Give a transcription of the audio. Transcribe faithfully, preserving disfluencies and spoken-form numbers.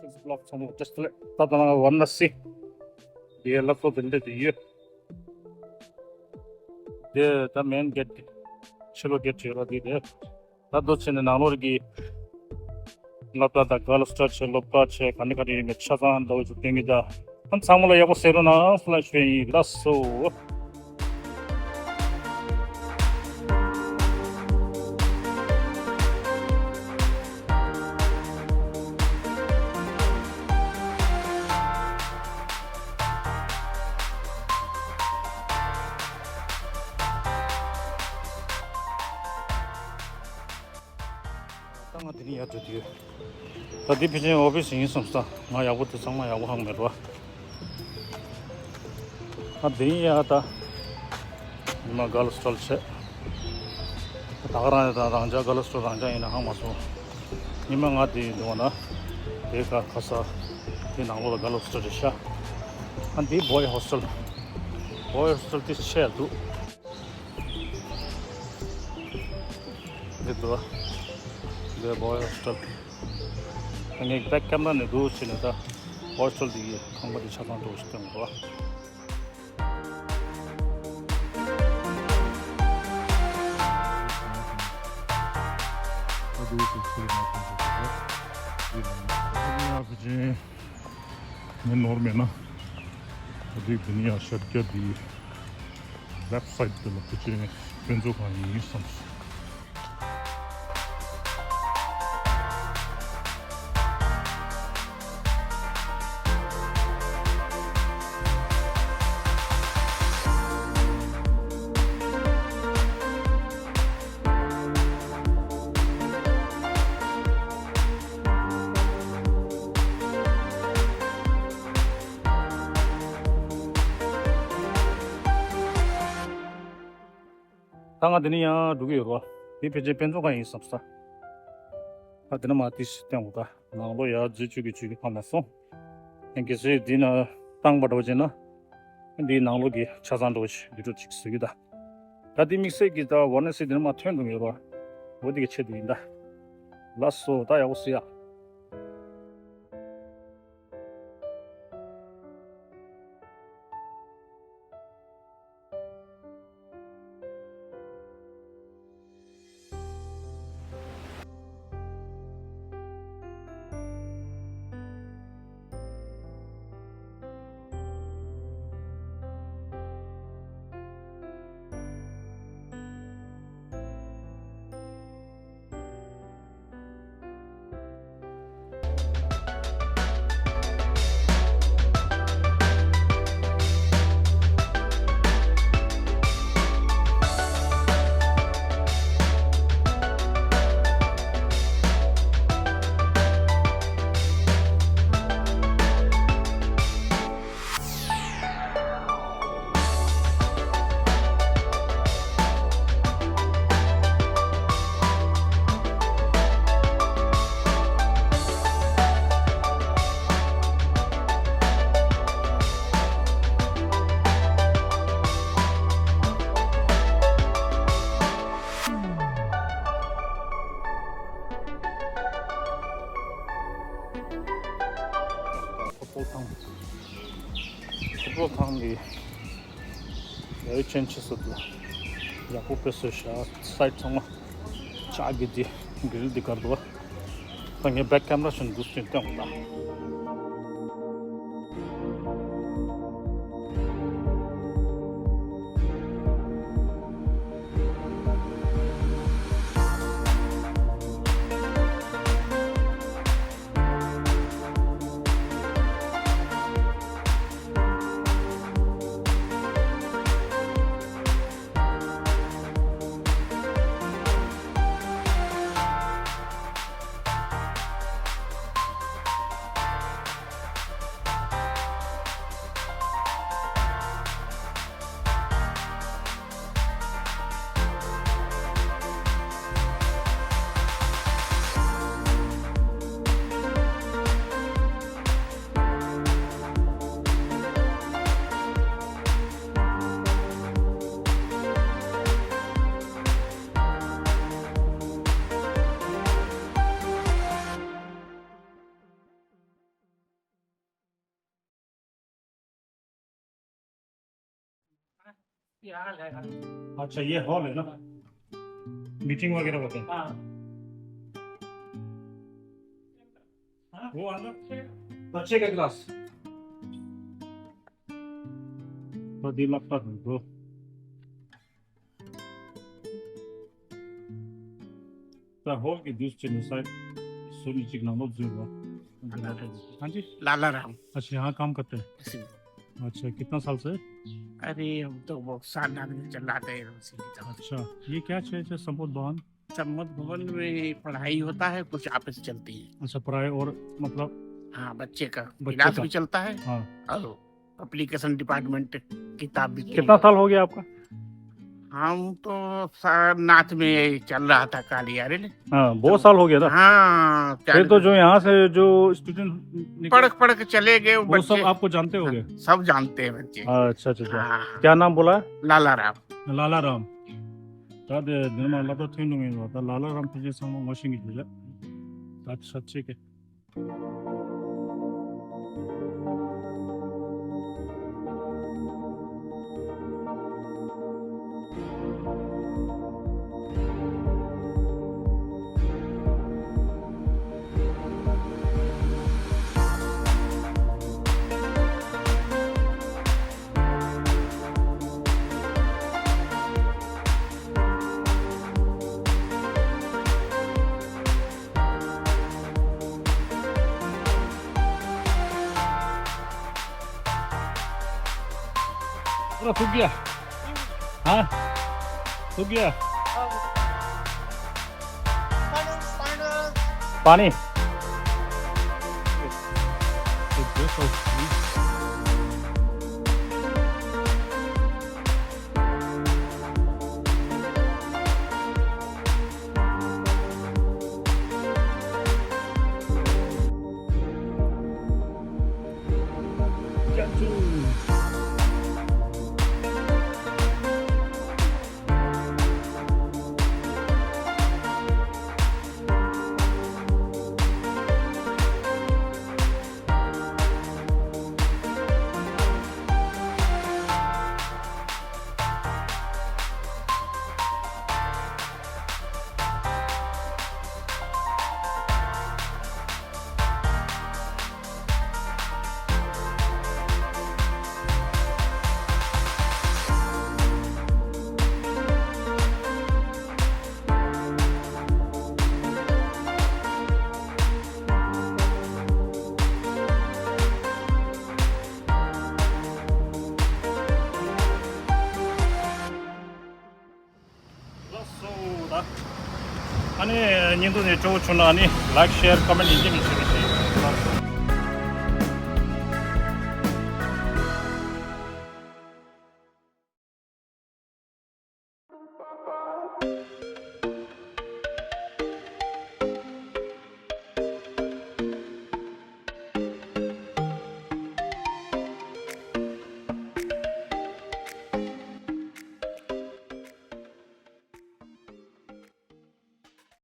Six block ཚང་མ་just like ད་ད་ང་ཝ་ར་ཎ་སི། དེ་ལ་ཚོ་དེ་འདྲ་དེ་ཡོད། དེ་ད་མེན་གེ་ཊི། ཕྱི་ལོགས་གེ་ཊི་ཡོད་ར་དེ་དེ། ད་དུ་ཕྱིན་ནས་ནང་ལོགས་ཀྱི་སློབ་གྲྭ་དང་གརལ་སི་ཧོ་སི་ཊལ་ཆེ་སློབ་གྲྭ་ཆེ་ག་ནས་ག་ནས་ཡིན་མེད་ཆ་ཚང་འདྲ་བོ་ཞིག་སྟོན་གྱི་ད། ཨ་ཚང་མ་ལ་ཡག་པོ་གསན་རོགས་གནང་ལབ་ཞུ་ཡིན། ལགས་སོ། ད་ང་དེ་ནས་ཡར་འགྲོ་དུས། ད་འདི་ཕལ་ཆེར་ཨོ་ཕི་སི་ཡིན་བསམ་ས། ང་ཡག་པོ་དེ་ཚང་མ་ཡག་པོ་ཧ་གོ་མེད་རོ། ང་དེ་ཡིན་ཡ་ད། ཉི་མ་གརལ་སི་ཧོ་སི་ཊལ་བྱས། ད་ག་རང་ཡ་ད་རང་ཅག་གརལ་སི་ཧོ་སི་ཊལ་རང་ཅག་ཡིན་ན་ཧ་གོ་མ་སོང་། ཉི་མ་ང་དེ་ཡིན་འདུག་ན། དེ་ག་ག་ས། དེ་ནང་ལོགས་ལ་གརལ་སི་ཧོ་སི་ཊལ་རེད་ཤག་ཨ་འདི་བོའི་ཧོ་སི་ཊལ། བོའི་ཧོ་སི་ཊལ་དེ་ཆེ་འདུག་འདི་འདུག་འདི་བོའི་ཧོ་སི་ཊལ། ངས་བེག་ཀེམ་ར་ནས་འདུག་བྱས་ནས་ད་ཧོ་སི་ཊལ་འདི་གི་ཁང་པ་འདི་ཆ་ཚང་འགྲོ་ཞིག་སྟོན་དགོས། ངས་ནོར་མེད་ན། ད་དེ་དེ་ནས་ཡང་ཤར་རྒྱག་དེ་ལེཕ་སའིད་དེ་ལ་ཕལ་ཆེར་དཔེ་མཛོད་ཁང་ཡིན་བསམ་སོང་། ད་ང་འདི་ནས་ཡང་འགྲོ་གི་ཡོད་རོ། འདི་ཕལ་ཆེར་དཔེ་མཛོད་ཁང་ཡིན་བསམ་ས། ད་འདི་ན་མ་ཏིས་སྟོན་འོ་ད། ནང་ལོགས་ཡར་འཛུལ་བཅུག་གི་བཅུག་གི་ཕང་མ་སོང་། ཡང་གལ་སྲིད་འདི་ན་བཏང་པ་འགྲོ་བྱས་ན། འདིའི་ནང་ལོགས་ཀྱི་ཆ་ཚང་འགྲོ་བྱས་འདི་འགྲོ་ཅིག་བཟོ་གི་ད། ད་འདི་དམིགས་བསལ་གྱི་ད་ཝ་ར་ཎ་སི་འདི་ན་མ་ཐོན་འགྲོ་གི་ཡོད་རོ། འོ་འདི་གི་ཆེད་དུ་ཡིན་ད། ལགས་སོ་ད་ཡག་པོ་བཟོ་ཡ། ཕོ་བྲང་། ཕོ་བྲང་གི་ཡ་ཡི་ཅན་ཆེ་སོ་དུ་ཡག་པོ་དཔེ་བཟོས་ཤག་སའིད་ཚང་མ་ལྕགས་ཀྱི་དེ་གིལ་དེ་གར་འདུག་ད་ངས་བེག་ཀེམ་ར་ཞིག་འདུག་སྟོན་སྟོན་དང་། अच्छा, ये हॉल है ना, मीटिंग वगैरह होते हैं। वो अंदर बच्चे का क्लास। बड़ी लगता है ब्रो। ད་ཧོལ་གྱི་དུས་ཆེན་ནི་ས་སུ་ནི་གཅིག་ནང་ལོག་འཛུལ་བ། हाँ जी। लाला राम। अच्छा, यहाँ काम करते हैं। जी। अच्छा, कितना साल से? अरे, हम तो बहुत साल आदमी चल रहा था, ये उसी की तरफ। अच्छा, ये क्या चीज़ है, संपत भवन? संपत भवन में पढ़ाई होता है, कुछ ऑफिस चलती है। अच्छा, पढ़ाई और मतलब हाँ, बच्चे का बच्चे क्लास का। भी चलता है। हाँ। और एप्लीकेशन डिपार्टमेंट किताब भी कितना साल हो गया आपका? हम तो सारनाथ में चल रहा था कालियारे। हाँ, बहुत साल हो गया था। हाँ, फिर तो जो यहाँ से जो स्टूडेंट निकल- पढ़ पढ़ के चले गए वो बच्चे। सब आपको जानते होंगे? हाँ, सब जानते हैं बच्चे। अच्छा, अच्छा, अच्छा। हाँ। क्या नाम बोला? लाला राम। लाला राम। ད་དེ་འདིར་མ་ལབ་ད་ཐོན་འདུག་ཡིན་རོ། ད་ལ་ལ་རམ་ཕལ་ཆེར་ཚང་མ་ངོ་ཤེས་ཀྱི་འདུག་ལ། ད་ཆ་ཆེ་གེ། पूरा सूख गया। हाँ, सूख गया। पानी। ལགས་སོ་ད། ཨ་ནི་བརྙན་ཐུང་འདི་སྤྲོ་བོ་བྱུང་ན་ཨ་ནི་ལའིཀ་ཤེར་ཀོ་མེན་ཡིན་གཅིག་མིན་